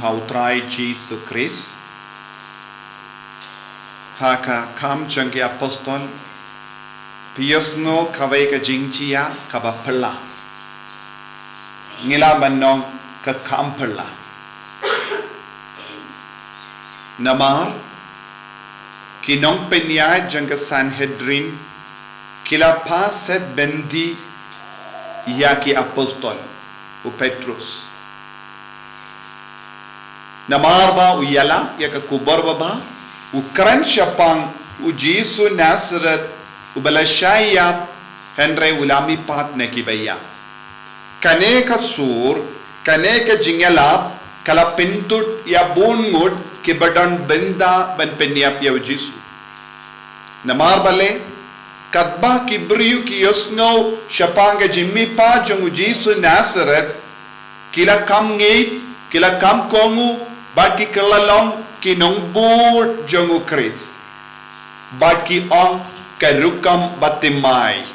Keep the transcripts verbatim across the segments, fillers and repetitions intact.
ha u Trai Jisu Khrist. Ha ka Kam jong ki Apostol, phi ïohsngew kawei ka jingjia kaba phylla. Ngi lah ban ong ka kam phylla. Namar ki nongpynïaid jong ka Sanhedrin ki la phah set byndi ïa ki apostol, u Petrus. Namar ba u ïalap ïa ka khubor baba, u kren shaphang u Jisu Nasareth, uba la shah ïap, hynrei u la mihpat na kiba ïap. Kane ka sur, kane ka jingïalap, ka la pyndut ïa bun ngut kiba don bynta ban pynïap ïa u Jisu. Namar balei, katba ki briew ki ïohsngew shaphang ka jingmihpat jong u Jisu Nasareth, ki la kham ngeit, ki la kham kohnguh, bad ki kylla long ki nongbud jong u Khrist. Bad ki ong, ka rukom bathymmai,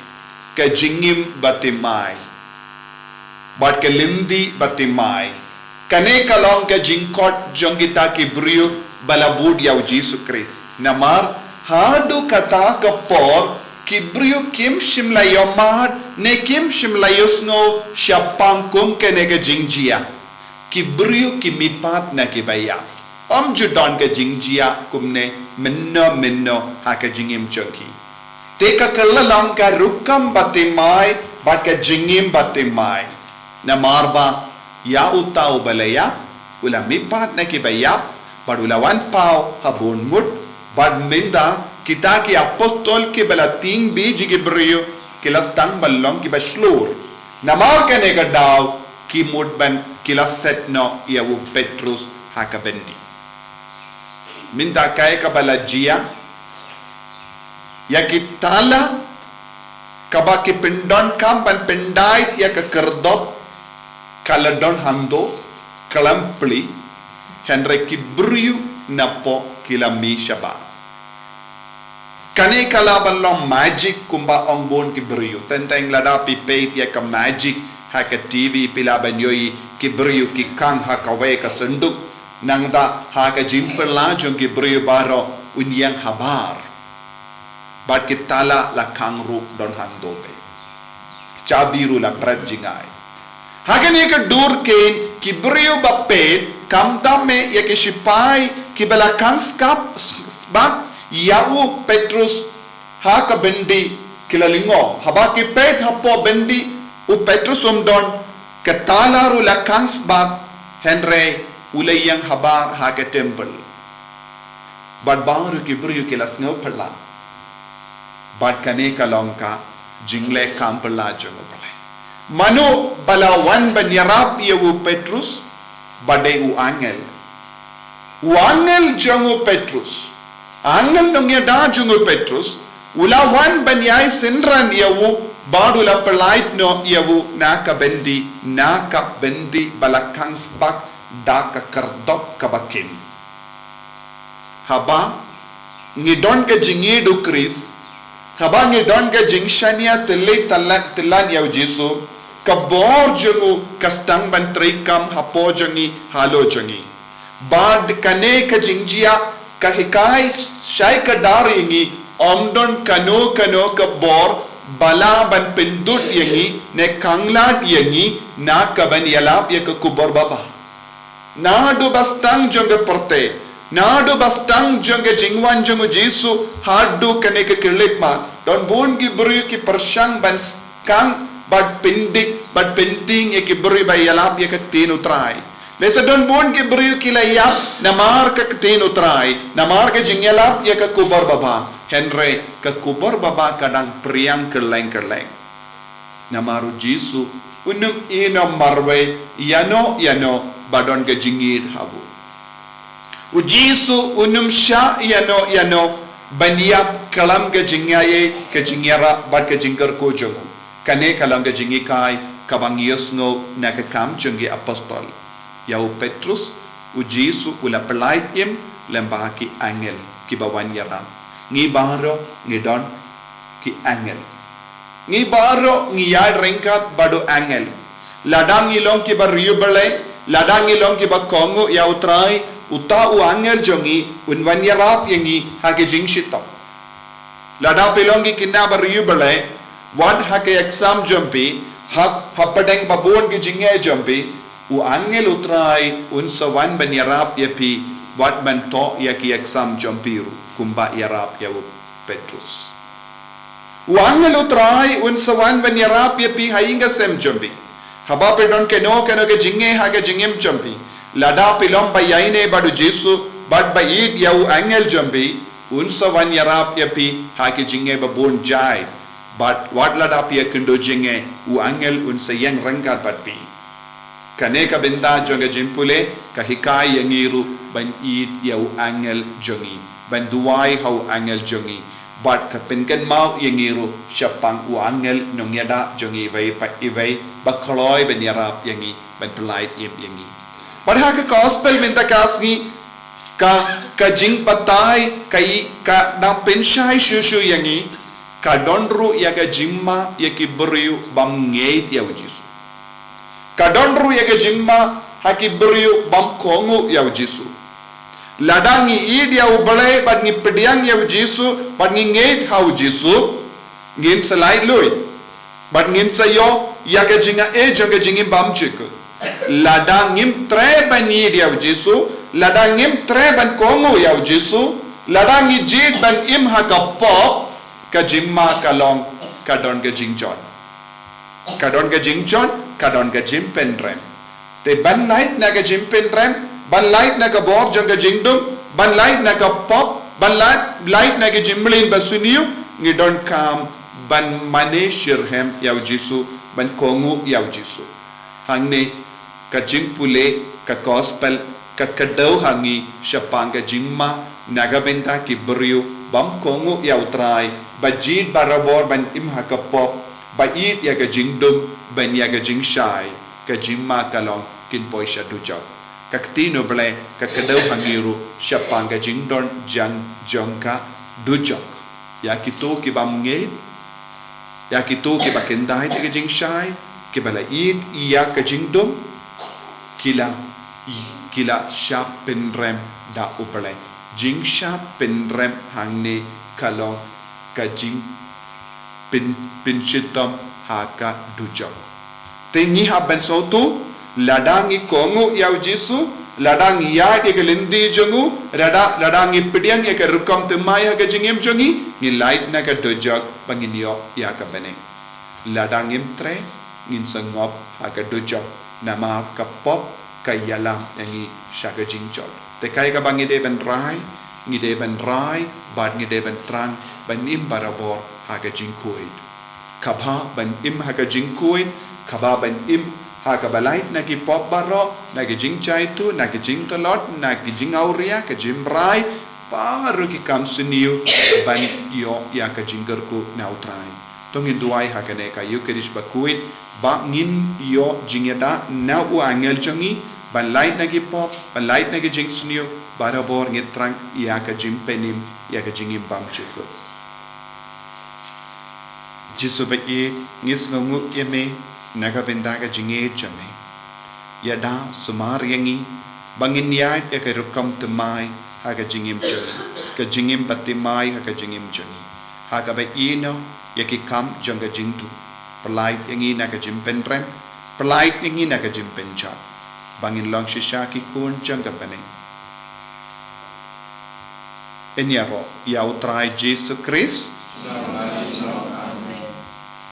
ka jingim bathymmai, bad ka lynti bathymmai. Kane ka long ka jingkhot jong kita ki briew ba la bud ïa u Jisu Khrist. Namar, haduh kata ka por, ki briew kim shym la ïohmad, ne kim shym la ïohsngew shaphang kum kane ka jingjia. Ki briew ki mihpat na kiba ïap. Ym ju don ka jingjia kumne mynno mynno ha ka jingim jong ki. Te ka kylla long ka rukom bathymmai, bad ka jingim bathymmai. Namar ba, ïa uta uba la ïap, u la mihpat na kiba ïap, bad u la wan paw ha bun ngut, bad mynta kita ki apostol kiba la tieng beit ki briew, ki la sdang ban long kiba shlur. Namar kane ka daw, ki mut ban ki la set noh ïa u Petrus ha ka byndi. Mynta kaei kaba la jia, ïa ki tala kaba ki pyndonkam ban pyndait ïa ka khyrdop, ka la don hangto, khlem plie, hynrei ki briew napoh ki la mih shabar. Kane ka lah ban long magic kumba ong bun ki briew. Teng teng lada phi peit ïa ka magic ha ka T V phi lah ban ïohi ki briew ki khang ha kawei ka synduk. Nangta ha ka jingpyllait jong ki briew baroh un ïeng habar. Bad ki tala la khang ruh don hangto te. Chabi ruh la pret jngai. Ha kane ka dur kein ki briew ba peit, khamtam eh ïa ki shipai kiba la khang sbak, sbak ïa u Petrus ha ka byndi ki la lyngngoh. Haba ki peit hapoh byndi u Petrus um don, ka tala ruh la khang sbak, hynrei u la ïeng habar ha ka temple. Bad baroh ki briew ki la sngew phylla. Bad kane ka long ka jingleh kam phylla jong u Blei. Mano ba la wan ban ïarap ïa u Petrus, ba dei u angel. U angel jong u Petrus. Angel nongïada jong u Petrus, u la wan ban ïai synran ïa u, bad u la pyllait noh ïa u na ka byndi, na ka byndi ba la khang sbak da ka khyrdop kaba kim. Haba ngi don ka jingïeit u Khrist, haba ngi don ka jingshaniah tylli tyllan, tyllan ïa u Jisu, ka bor jong u ka sdang ban treikam hapoh jong ngi, halor jong ngi. Bad kane ka jingjia ka hikai shai kdar ïa ngi, ym don kano kano ka bor ba lah ban pyndut ïa ngi, ne khanglad ïa ngi, na ka ban ïalap ïa ka khubor baba. Naduh ba sdang jong ka pyrthei, naduh ba sdang jong ka jingwan jong u Jisu, haduh kane ka khyllipmat, don bun ki briew ki pyrshang ban khang bad pyndik bad pyntieng ïa ki briew ba ïalap ïa ka ktien u Trai. Lehse don bun ki briew ki la ïap namar ka ktien u Trai, namar ka jingïalap ïa ka khubor baba. Hynrei ka khubor baba ka dang phriang kylleng kylleng. Namar u Jisu un ym ïehnoh marwei ïano ïano ba don ka jingïeit ha u. U Jisu un ym shah ïano ïano ban ïap khlem ka jingïaid, ka jingïarap bad ka jingkyrkhu jong u. Kane ka long ka jinghikai kaba ngi ïohsngew na ka Kam jong ki Apostol. Ïa u Petrus, u Jisu u la pyllait im lem bad ki angel kiba wan ïarap. Ngi baroh ngi don ki angel. Ngi baroh ngi ïaid ryngkat bad u angel. Lada ngi long kiba riewblei, Lada ngi long kiba kohnguh ïa U Trai, uta u angel jong ngi un wan ïarap ïa ngi ha ki jingshitom. Lada phi long ki khynnah ba riewblei, wat ha ki exam jong phi, ha, hapdeng ba bun ki jingeh jong phi, u angel U Trai un sa wan ban ïarap ïa phi, wat ban thoh ïa ki exam jong phi ruh, kumba ïarap ïa u Petrus. U angel U Trai un sa wan ban ïarap ïa phi ha ïing ha sem jong phi. Haba phi don kano kano ka jingeh ha ka jingim jong phi, lada phi long ba ïaineh bad U Jisu bad ba ïeit ïa u angel jong phi, un sa wan ïarap ïa phi ha ki jingeh ba bun jait. Bad wat lada phi ïakynduh jingeh, u angel un sa ïeng ryngkat bad phi. Kane ka bynta jong ka jingpule ka hikai ïa ngi ruh ban ïeit ïa u angel jong ngi, ban duwai ha u angel jong ngi, bad ka pynkynmaw ïa ngi ruh shaphang u angel nongïada jong ngi iwei pa iwei ba kloi ban ïarap ïa ngi, ban pyllait im ïa ngi. Bad ha ka gospel mynta ka sngi, ka, ka jingbatai ka i, ka dang pynshai shuh shuh ïa ngi, ka don ruh ïa ka jingma ïa ki briew bym ngeit ïa U Jisu. Ka don ruh ïa ka jingma ha ki briew bym kohnguh ïa U Jisu. Lada ngi ïeit ïa U Blei bad ngi pdiang ïa U Jisu bad ngi ngeit ha U Jisu, ngin sa laitluid bad ngin sa ïoh ïa ka jingaiei jong ka jingim bymjukut. Lada ngim treh ban ïeit ïa U Jisu, lada ngim treh ban kohnguh ïa U Jisu, lada ngi jied ban im ha ka pop, ka jingma ka long ka don ka jingjot. Ka don ka jingjot, ka don ka jingpynrem. Te ban lait na ka jingpynrem, ban lait na ka bor jong ka jingdum, ban lait na ka pop, ban lait, lait na ka jingmlien ba sniew, ngi donkam ban mane shitrhem ïa U Jisu, ban kohnguh ïa U Jisu. Hangne ka jingpule, ka gospel, ka kdew ha ngi shaphang ka jingma na ka bynta ki briew bym kohnguh ïa U Trai, ba jied barabor ban im ha ka pop, ba ïeit ïa ka jingdum ban ïa ka jingshai, ka jingma ka long kin poi sha dujok. Ka ktien U Blei ka kdew ha ngi ruh shaphang ka jingdon jang jong ka dujok. Ïa kito ki bym ngeit, ïa kito kiba kyndait ïa ka jingshai, kiba la ïeit ïa ka jingdum, ki la, ki la shah pynrem da U Blei. Jingshah pynrem hangne ka long ka jing pyn, pynshitom ha ka dujok. Te ngi hap ban sngewthuh, lada ngi kohnguh ïa U Jisu, lada ngi ïaid ïa ka lynti jong u, lada, lada ngi pdiang ïa ka rukom thymmai ha ka jingim jong ngi, ngin lait na ka dujok ba ngin ïoh ïa ka bneng. Lada ngim treh, ngin sa ngop ha ka dujok, namar ka pop ka ïalam ïa ngi sha ka jingjot. Te kaei kaba ngi dei ban rai, ngi dei ban rai, bad ngi dei ban thrang, ban im barabor ha ka jingkhuid. Kaba ban im ha ka jingkhuid, kaba ban im ha kaba lait na ki pop baroh, na ki jingjaituh, na ki jingtlot, na ki jingawria, ka jingmrai, baroh ki kam sniew, ban ïoh ïa ka jingkyrkhu na U Trai. To ngin duwai ha kane ka Eucharist bakhuid, ba ngin ïoh jingïada na u angel jong ngi, ban lait na ki pop, ban lait na ki jingsniew, barabor ngin thrang ïa ka jingpynim, ïa ka jingim bymjukut. Jisu ba ïeit, ngi sngewnguh ïa me na ka bynta ka jingïeit jong me. Ïada sumar ïa ngi ba ngin ïaid ïa ka rukom thymmai ha ka jingim jong ngi, ka jingim ba thymmai ha ka jingim jong ngi, ha kaba ïehnoh ïa ki kam jong ka jingdum. Pyllait ïa ngi na ka jingpynrem, pyllait ïa ngi na ka jingpynjot, ba ngin long shisha ki khun jong ka bneng. Yn ïaroh ïa U Trai Jisu Khrist.